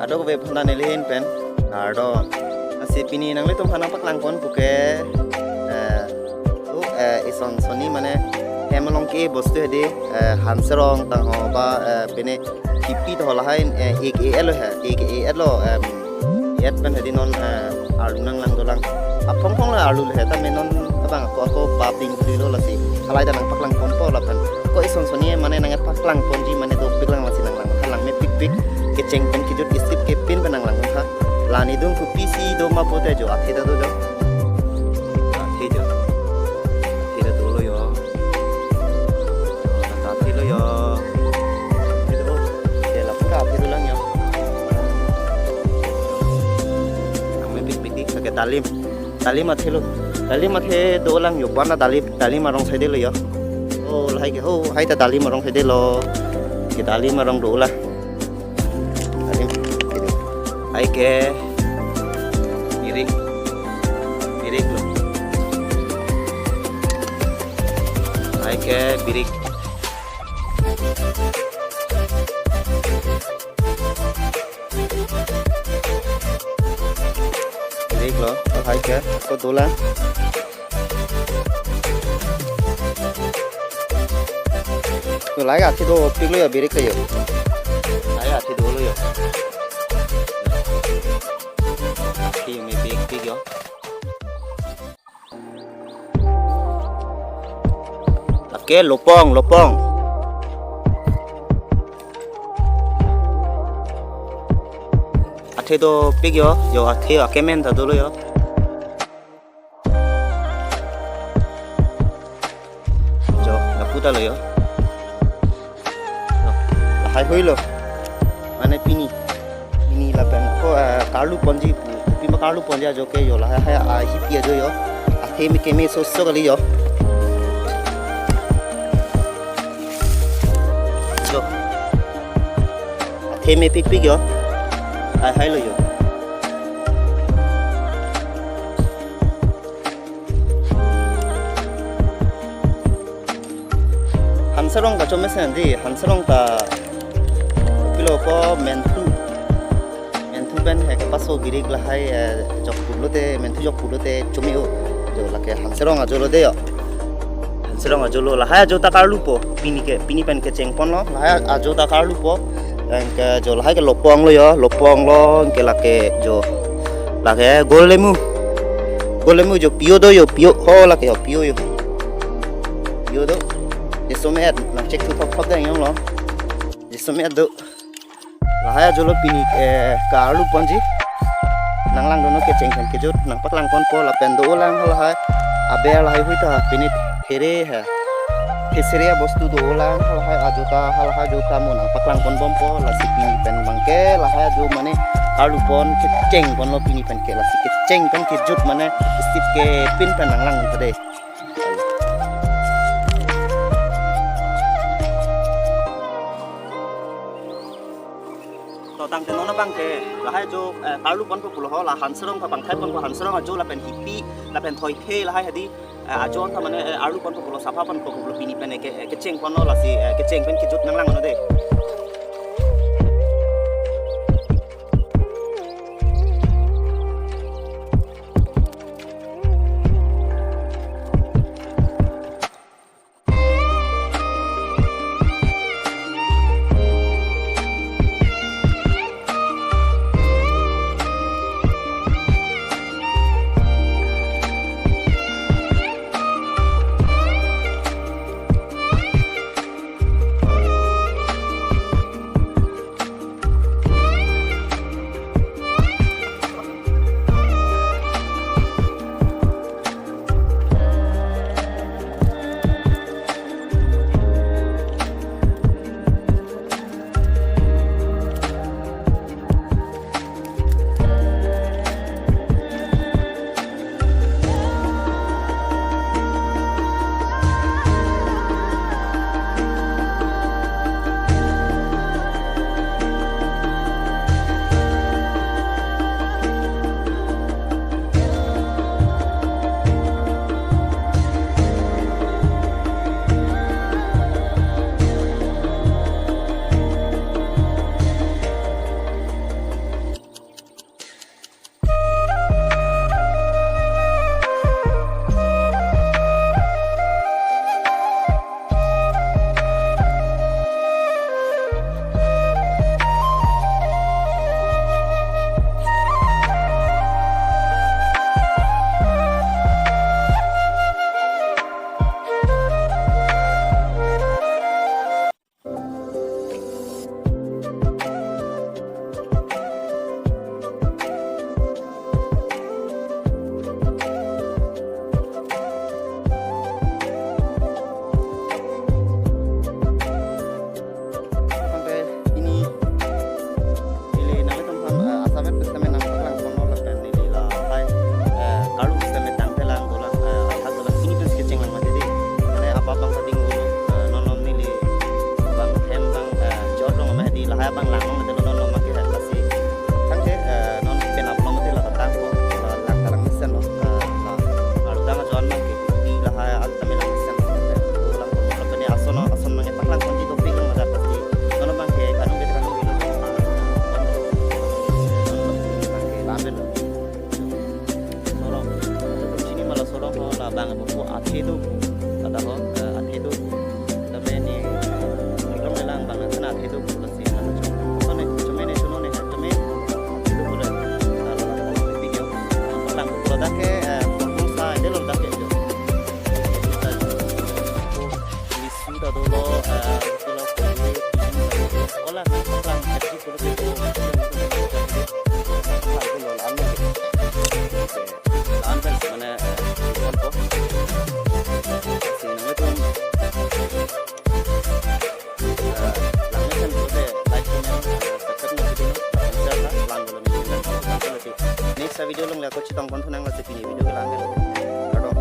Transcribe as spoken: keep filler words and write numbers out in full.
Dok be phana neli hin pen. Kardom. Lasi pini nanglitum aphan nangpaklang pon puke, eh, oh, eh, ison soni mane hem along ke bostu hedi, eh, hanserong tangho ba, eh, pine kipi to lahai, eh, ik e lo he, ik e lo, em, et pen hedi non, eh, arlu nanglang dolang. Aphong phong le arlu le he, tame non abang ako ako paping hedi lo lasi. Halahai ta nangpaklang ponpo lapen. Ko ison soni mane nangpaklang ponji mane dopik lang lasi nanglang. Halang mepikpik, kecheng pen kejut, istip kepin pen nanglang tha. La nidung kopisi do ma pote jo, athe ta do jo. Athe jo. Athe ta dolo jo. Athe lo jo. Athe do. Ke lapu ta athe dolang jo. Nang mepikpik ke dalim. Dalim athe lo. Dalim athe dolang jo. Bana dalim, dalim arong saide lo jo. Oh, lahai ke, oh, hai ta dalim arong saide lo. Ke dalim arong dolang. Dalim, gitu. Hai ke birik. Birik lo. Hai ke birik. Birik lo, hai ke, ako dolang. To lahai athe dopik lo jo birik ke jo. Lahai athe dolo jo. Athe mepikpik jo. Lake lopong, lopong. Athe dopik jo, jo athe akemen ta dolo jo. Jo, lapu ta lo jo. Jo, lahai hoi lo. Mane pini. Pini lapen ko, eh, karlu ponji, kopi ma karlu ponji ajo ke jo lahai, hai, ah, hipi ajo jo. Athe me keme soso kali jo. Jo. Athe mepikpik jo. Lahai lo jo. Hanserong kachomesen di, hanserong ta pilo ko menthu. Menthu pen he kapaso birik lahai, eh, jok pulote, menthu jok pulote chome-o. Jo lake hanserong ajo lo de jo. Hanserong ajo lo lahai ajo ta karlupo. Pini ke, pini pen kecheng ponlo. Lahai ajo ta karlupo. Anke jo lahai ke lopong lo jo, lopong lo, anke lake jo. Lake gollemu. Gollemu jo pio do jo, pio ho lake jo, pio jo. Pio do. Jasemet, nang check thu thop thop dang jong lo. Jasemet do. Lahai ajo lo pini, eh, karlu ponji. Nanglang dono kecheng pen kejut, nangpaklang ponpo lapen dolang halahai. Aber lahai hui ta pini phere he. Phere bostu dolang halahai ajo ta, halahai ajo ta mo nangpaklang ponbompo lasi pini pen abang ke lahai ajo mane karlu pon kecheng ponlo pini pen ke lasi kecheng pen kejut mane istip kepin pen nanglang tha de. To tangte non abang ke lahai ajo, eh, karlu ponpo pulo ho, la hanserong ta pangthai ponpo, hanserong ajo lapen hipi lapen thoithe lahai hedi, eh, ajo anta mane, eh, arlu ponpo pulo, sapha ponpo pulo pini pen ke, eh, kecheng ponlo lasi, eh, kecheng pen kejut nanglang ano de. Hai abang lang nang mati lo non non mangke hai pasi. Tangke, eh, non penap lo mati la tangpo, la lang ta lang mesen lo. Eh, la arudang ajoine mangke, di lahai al tame lang mesen lo. Lang ko lo kene ason, ason mangke paklang ponji dopik lo mati pasi. Non mangke kanong ke kanong ke lo. Mangke lamben lo. Sorong. Sini mala sorong ho la bang apo athe do. Kata ho, eh, athe do. Tame ne, eh, long lang bang sana athe do. Sone, chome ne, suno ne, chome. Itu boleh. Kalau video, lang ko dak ke, eh, formal sa, ide lo dak ke. Lisu ta dolo, eh, dolo. Ola, lang, lang, mane, eh, si nang itu, eh, lang mesen ko se like, comment, eh, subscribe na video, share na, lang dolo ni, lang dolo ni. Next video along le ako chetong pon thu nang lasi pini video ke lang. Kardom.